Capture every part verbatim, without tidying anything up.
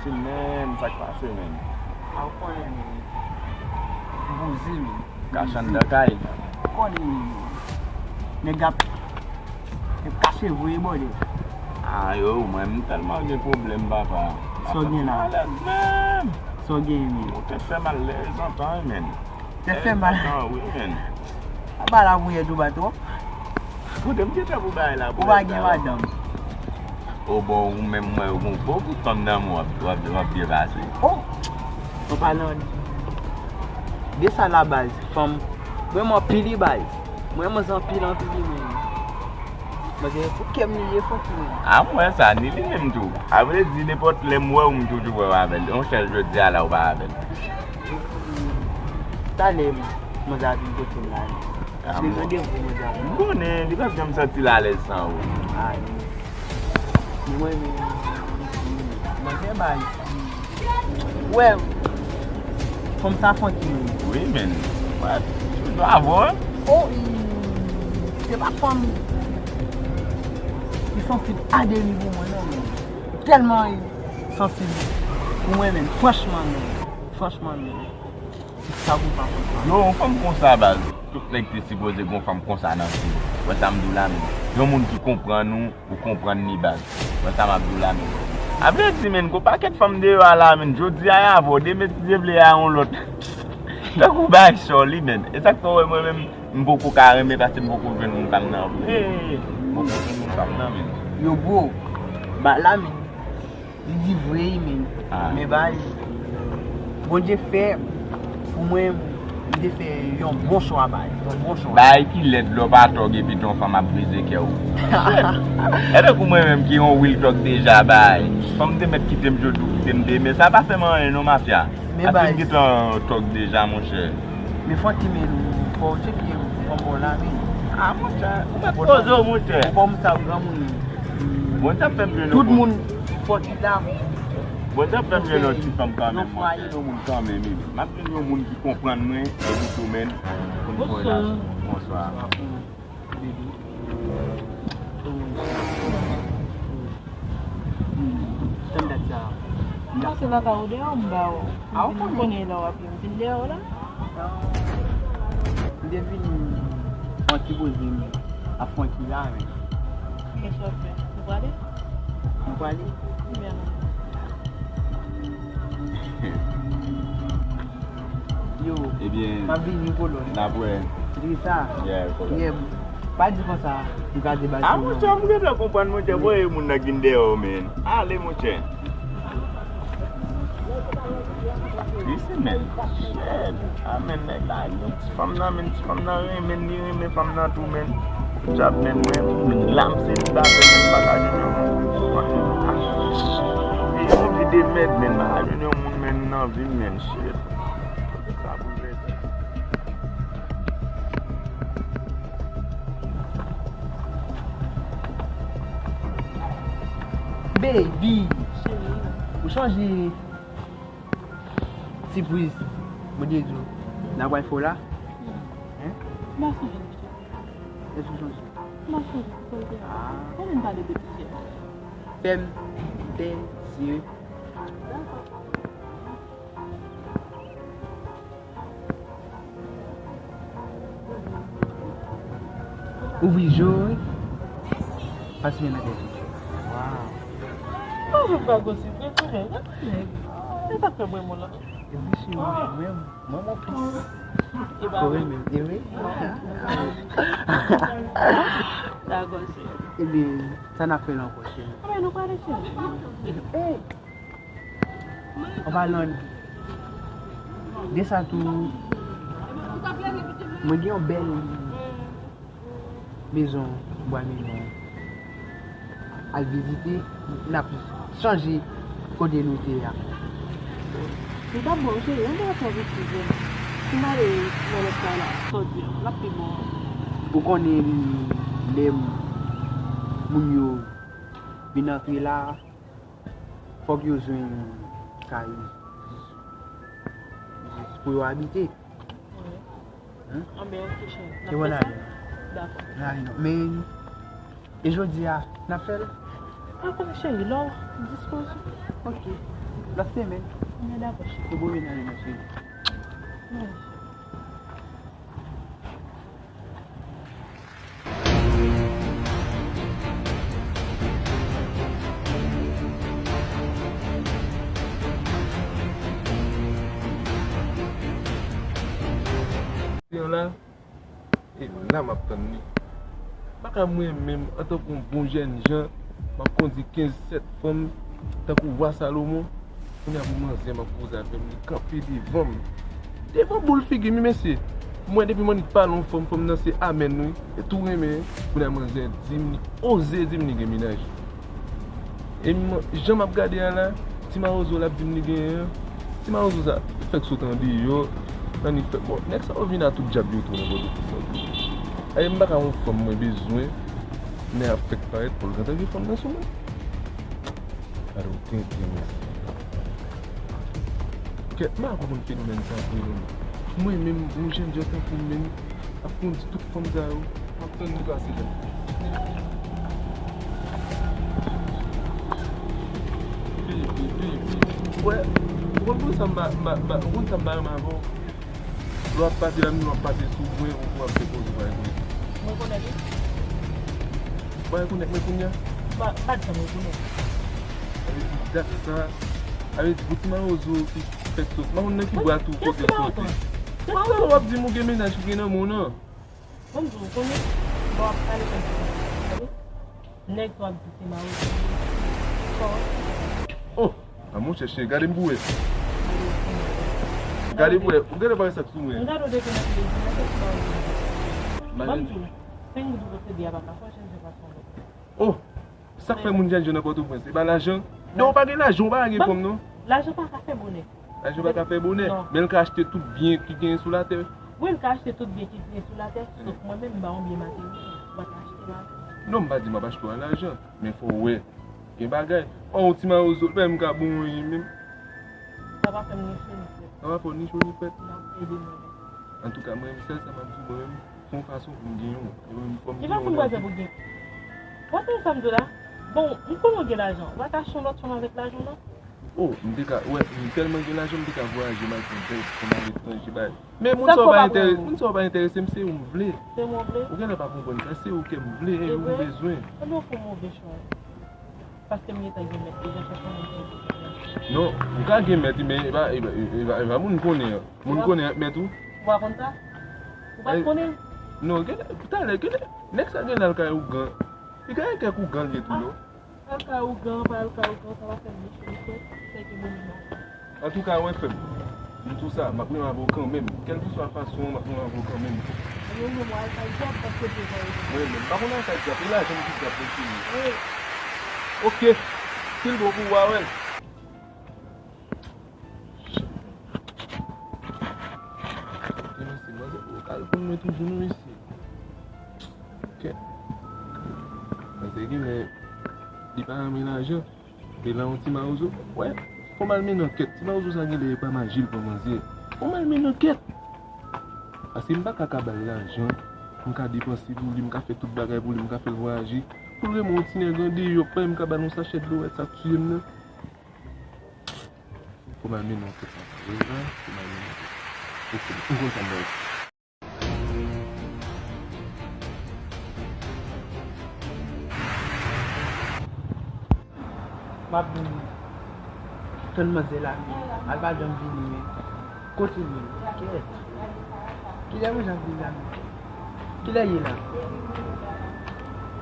Men, sa k pase, men? A, ou konnen, men. M poze, men. Kache anndan kay. Ou konnen, men. Nèg ap, nèg kache vre, bòdè. A, yo, mwen, m tèlman gen pwoblèm, papa. Sa w gen la? Alèz menm. Sa w gen, men? Ou tèt fè mal lè zantan, men. Tèt fè mal. Lè zantan, wi, men. Apa la, mwen, tou ba twòp. Kote m gentan pou bay la pou ou pa gen madanm. O bon, ou menm mwen, ou bon, bon, pou fanm nan mwen, w ap, w ap, w ap byen pase. O! An palan de sa la, baz, fanm, mwen, mwen pili, baz. Mwen, mwen anpil, anpil, mwen. Mwen, se pou kè m li ye, fò ki mwen. A, mwen, sa, ni li menm tou. A vre di, nenpòt lè m wè w, m toujou wè w avè l. Yon sèl jodi a la, ou pa avè l. Talè, mwen, mwen, vin kote m la, men. Li randevou mwen avè w. M konnen, li p ap janm santi l alèz san ou. Ay. Mwen, men, mwen fè bay. Wè, fanm sa fon ki menm. Wi, men. Wè, nou avon, hein? O, i, se pa fanm. Li santi aderi pou mwen, non, men. Tèlman li santi pou mwen, men. Franchman, men. Franchman, men. Sa pou pa konsa. Yo, yon fanm konsa, baz. Tout nèg te sipoze gon fanm konsa nan vi. Wè sa m di w la, men. Yon moun ki konprann ou, ou konprann li, baz. Wè sa m ap di w la, men. A vle di, men, gon pakèt fanm deyò a la, men. Jodi a, y avè w, demen, si Dye vle, a yon lòt. Tankou bagay sòli, men. E sa k fè w wè mwen menm, m poko ka renmen, paske m poko jwenn moun pa m nan vre. M poko jwenn moun pa m nan, men. Yo, bro. Ba la, men. Li di vre, wi, men. Ah. Men bay, Bondye fè pou mwen, m te fè yon bon chwa, bay, yon bon chwa. Bay ki lèd lè w pa tòg epi ton fanm ap brize kè w. E tankou mwen menm ki yon real tòg deja, bay. Fanm te mèt kite m jodi, ou kite m demen. Sa pa fè m anyen non, mafya. Men bay. Paske m gentan tòg deja, monchè. Men Francky, men fò w tcheke fanm pa w la, men. Ah, monchè, ou mèt poze w, monchè. Ou pa w sa granmoun. Bon, sa fè m jwenn yon bon. Tout moun fò ki la. Bon, sa fè m jwenn yon ti fanm kanmenm, monchè. Yon moun kanmenm, wi. M ap jwenn yon moun ki konprann mwen, epi tou, men, pou n voye la. Bonswa. Bonswa. Bebe. Tann dat sa. M pase lakay ou deyò, m ba w. Ah, ou konnen. M konnen lè w ap vin, m vin deyò w la. M te vin fè yon ti poze, men. A Francky la, men. Kisa w ap fè? Nou prale? Nou prale? Kounya menm. Yo, ebyen, m ap vini, kolòn. N ap wè. Trisa. Yeah, kolòn. Yeah, pa di konsa, m ka debake. Ah, monchè, m gentan konprann, monchè, voye moun nan vin deyò, men. Ale, monchè. Wi, se men. Shit. Ah, men, nèg la, yon ti fanm nan, men, ti fanm nan renmen, li renmen fanm nan tou, men. Djab, men, mwen, men, la, m selibatè, men, m pa ka jwenn yon moun. Mwen, ah, se yon vi de mèd, men, m pa ka jwenn yon moun, men, nan vi m, men, shit. Sa pou rezon. Baby! Cheri. Ou chonje sipriz mwen te di w n a pral fè w la? Hein? M pa sonje, monchè. Èske w sonje? M pa sonje, se l te a. Ah. Ou menm pale de pizye. Fè m de zye. Dakò. Ouvri je w, wi. Pase men nan tèt ou. Waw. Mwen pa gosip vre, konnen, gade nèg. E sa k fè mwen renmen w la. Epi si mwen, mwen, mwen, mwen plis. E pa vre? Mwen, e wi. Dakò, cheri. Ebyen, sa n ap fè la ankò, cheri? Ebyen, nou prale, cheri. Ey! An palan de sa tou, mwen gen yon bèl mezon Bwa Melon al vizite, n ap chanje kote nou te a. Li t ap bon, cheri, ann al fè yon ti jèn. Si m ale nan lòt kay la, sa w di a, l ap pi bon. Ou konnen lè moun yo vin antre la, fòk yo jwenn kay jis, jis pou yo abite. Wi. Hein? Anben, ok, cheri. N ap fè sa? Dakò. N ale non. Men, e jodi a, n ap fè l? Dakò, cheri, lè w dispoze. Ok. Lòt semèn. Mwen dakò, cheri. Se bon mennaj, mon cheri. Mwen, cheri. Yon la, e la m ap tann li. Pa ka mwen menm, antanke yon bon jèn jan, m ap kondi kenz sèt fanm, tankou wa Salomon. Kounye a pou manzè m ap koze avè m, li kanpe devan m. Devan boul figi m, wi, mesye. Mwen, depi m annik pale yon fanm, fanm nan se amèn, wi. E tou renmen, kounye a manzè di m, li oze di m li gen mennaj. E m, jan m ap gade a la, ti mawozo l ap di m li genyen an. Ti mawozo sa, fèk sot andeyò, annik fèk, bon, nèg sa yo vin a tout djab yo tou nan Pòtoprens la. Aye, m pa ka yon fanm mwen bezwen, men ap fèk parèt pou l gentan gen fanm nan sou mwen. Gade yon tenten, mesye. Kèt, m pa konprann fenomèn sa vre non. Mwen menm, yon jèn jan tankou m menm, ap kondi tout fanm sa yo, m ap tann li pase la. Pi, pi, pi, pi. Wè, ou konn pou sa m pa, m pa, m pa, ou konn sa m pa renmen avè w? Lè w ap pase la, menm lè w ap pase sou mwen, ou, ou ap depoze, w pa rekonèt. Mwen rekonèt ou? Ou pa rekonèt mwen kounye a? Pa, pa t janm rekonèt. Sa vle di dat sa, sa vle di pou ti mawozo ki fèk sot. M pa konn nan ki bwa tou kote l soti. Ti mawozo w ap di m ou gen mennaj ki gen nan men w nan. Ban m di w, konnen lè w ap pale kòm sa, nèg sa w ap di se mawozo. Sa w ap di. Oh! A monchè, cheri, gade m pou wè. Gade pou wè. Ou genlè pa wè sa k sou mwen. M gade w depi nan televizyon, nan fè ti ba w. Ban m di w, senk goud ou posede a pa ka fè w chanje pa fè yon lòt. Oh! Sa k fè moun jèn jan nan Pòtoprens? E pa lajan? Non, ou pa gen lajan, ou pa gen fanm, non. Lajan pa ka fè bonè. Lajan pa ka fè bonè. Non. Men l ka achte tout byen ki genyen sou latè. Wi, l ka achte tout byen ki genyen sou latè. Sof mwen menm, m pa yon byen materyèl. M pa ka achte lajan. Non, m pa di m ap achte w a lajan. Men fò w wè. Gen bagay. Oh, yon ti mawozo, l pa menm ka bon anyen menm. Sa pa fè m ni cho ni frèt. Sa pa fè w ni cho ni frèt. N ap ede mwen. Antouka, mwen menm, sèl sa m ap di w, mwen menm, fè yon fason pou m gen yon. E mwen menm, fò m gen yon nan vi. Li pa pou m bezwen pou gen. W ap tande sa m di w la? Bon, m konnen w gen lajan. W pa ta achte yon lòt fanm avèk lajan w nan? Oh, m te ka, wè, m tèlman gen lajan, m te ka vwayaje, m al pran bèl fanm aletranje, bay. Men moun sa yo pa enterese, moun sa yo pa enterese m, se ou m vle. Se mwen w vle? Ou genlè pa konprann sa, se ou ke m vle, e ou m bezwen. Ebyen, w fè yon move chwa. Paske m gentan gen mèt deja, fè konnen m gen mèt. Non, ou ka gen mèt, men e pa, e pa, e pa, e pa moun konnen an. Moun konnen ak mèt ou. Ou pa konn sa? Ou pa t konnen? Non, genlè, talè, genlè, nèg sa genlè al kay ougan. Li genlè kèk ougan li tou, non? Al kay ougan, pa al kay ougan, sa pa fè m ni cho ni frèt, sèke moun nan. Antouka, wè frè m, m di w sa, m ap renmen avè w kanmenm. Kèlkeswa fason an, m ap renmen avè w kanmenm. Mwen menm, mwen al kay dyab paske w te voye mwen. Mwen menm, m pa konn al kay dyab, e lajan m ki dyab, mesye. Wi. Oke. Si l bon pou ou, w a wè l. Oke, mesye, manzè, ou ka reponn mwen toujou, non, mesye. Oke. Manzè genlè, li pa renmen lajan. E la yon ti mawozo, wè, fò m al mennen ankèt. Ti mawozo sa genlè e pa maji l pran manzè. Fò m al mennen ankèt. Paske m pa ka ka ba l lajan, m ka depanse pou li, m ka fè tout bagay pou li, m ka fè l vwayaje. Pou l renmen yon ti nèg andeyò, pa m ka ba l yon sachè dlo, wè sa k tiye m nan. Fò m al mennen ankèt la. Wi, la, fò m al mennen ankèt. Oke, m konn sa m pral fè. M ap vini. Tann manzè la, men al pa janm vini, men kote l ye? Kèt. Kilè mwen jan vini la, men? Kilè ye la?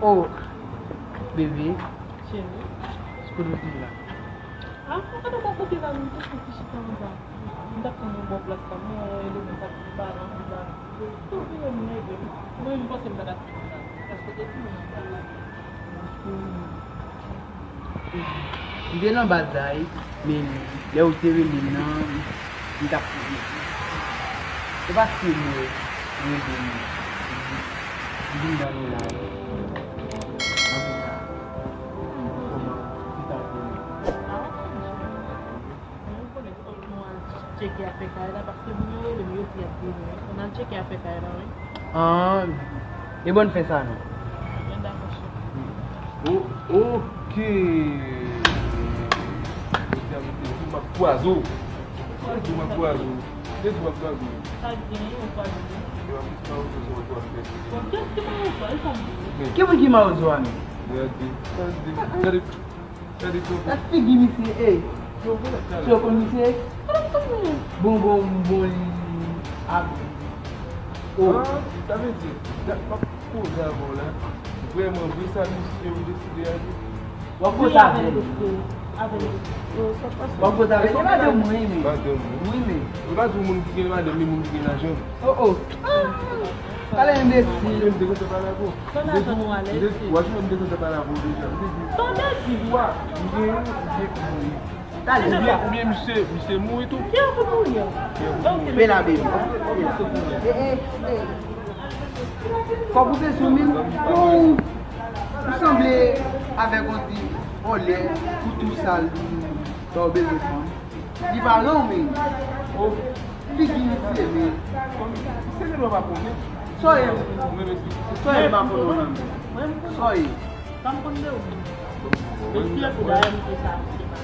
Oh, bebe. Cheri. Kote w te ye la? Ah, ou pa t ankò kote la, menm tou, ti chita anba. M t ap tann ou bò plas la, mwen, yon eleman t ap di balan, di balan. Tou vire m leve m. Mwen, m panse m pa t ap fini la. Èske w te fini anba la? M te nan baz la, wi, men lè ou te rele m nan, m t ap fini. Se paske mwen, mwen vin, m vin nan men la, wi. Antouka, kòman, ki sa w konnen? Mwen konnen fòk nou al tcheke afè kay la, paske moun yo rele m, yo di y ap vini, wi. Ann al tcheke afè kay la, wi. Ah, e bon, fè sa non. Mwen dakò, chèf. O-, oke. Yo di a mete tou M ap kwaze w. Mwen di w m ap kwaze w. Mwen di w m ap kwaze w. Sa gen, ou kwaze w. Yo, m ap kwaze w, se w ap fè. Bon, kiyès ki mawozo a? Li pa m di. Ki moun ki mawozo a menm? Gade, gade, gade, gade, gade. Gad figi misye, ey. Yo, vole, gade. Yo, konn misye? Bon, bon, bon, li ap. Oh. Ah, sa vle di, gad, m ap koze avè w la. Vrèman, vre sa misye, ou deside ale. W ap koze avè l. W ap koze avè l. Se madanm mwen, men. Madanm ou. Wi, men. Ou pa di moun ki gen madanm, men moun ki gen lajan. Oh, oh. Pale enbesil. Mwen menm te kontan pale avè w. Fè lajan nou alèz. W ap jwenn m te kontan pale avè w deja. M te di, tande di. Wa, m gen, m gen pou mouri. Talè. Oubyen, oubyen misye, misye mouri tou. Kè pou mouri. Bela baby. Eh, eh, eh. Fòk ou te sou mil pou ou sanble avèk yon ti vòlè pou tou sal sa w bezwen fanm. Li pa ran w men. Oh. Figi misye men. Misye gen dwa pa konnen. Sa w ye? Mwen menm si. Sa w ye m pa konnen w menm. Sa w ye? Pa m konn de ou. Mesye pou dayè misye sa misye pa.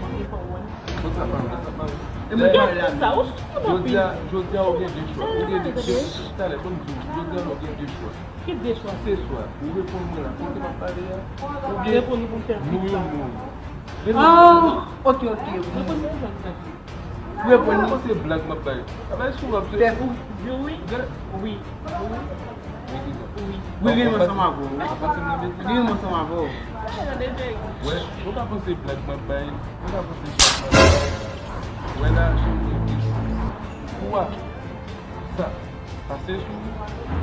Mwen gen fò wè. Konsa pa vle, sa pa vle. E mwen pale la. Jodi a, jodi a ou gen de chwa. Ou gen de chwa. Talè, ban m di w, jodi a ou gen de chwa. Ki de chwa? Se swa ou reponn mwen la, kote m ap pale a, oubyen nou youn nou. Ah, ok, ok. Reponn mwen. Ou reponn li. Se blag m ap bay. A bay sou w ap fè. Wi. Wi. Wi. Wi, gen ansanm avè w. Gen ansanm avè w. Wè, ou ka panse blag m ap bay. Ou ka panse blag m ap bay. Wè la, jan mwen di. Ou a. Sa. Pase sou ou,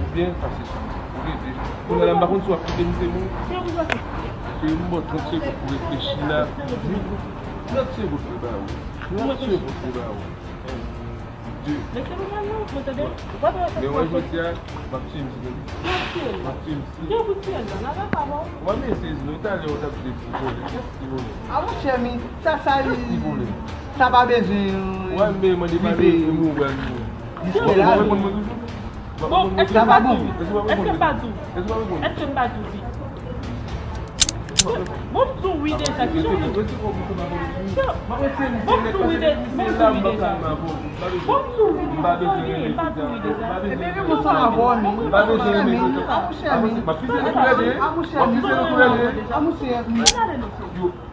oubyen pase sou ou. Ou gen de chwa. Kounye a la, m pa konn si w ap kite m, se bon. Se m ba w trant segonn pou reflechi la. Trant segonn pou ba ou. Trant segonn pou ba ou. Yon, de. Men se pa mal non, mwen tande. Ou pa wè sa. Men wè jodi a, m ap tiye misye tande. M ap tiye l. M ap tiye misye. Gen pou tiye l la, n ap pa bon. Ou pa bezwen sezi non, talè ou t ap di pou vòlè. Kiyès ki vòlè? A monchè, men sa, sa li. Kiyès ki vòlè? Sa pa bezwen. Wè, men mande pa bezwen mou, wè, mou. Jiske la. Bon, èske m pa di w? Èske m pa di w? Èske m pa di w wi? Bon, m di w wi deja, ki jan w di? Bon, m di w wi deja, bon, m di w wi deja. Bon, m di w wi deja, m pa di w wi deja. Epi, epi, m ansanm avè w, men. A monchè, men. A monchè, men. A monchè, men. A monchè, men.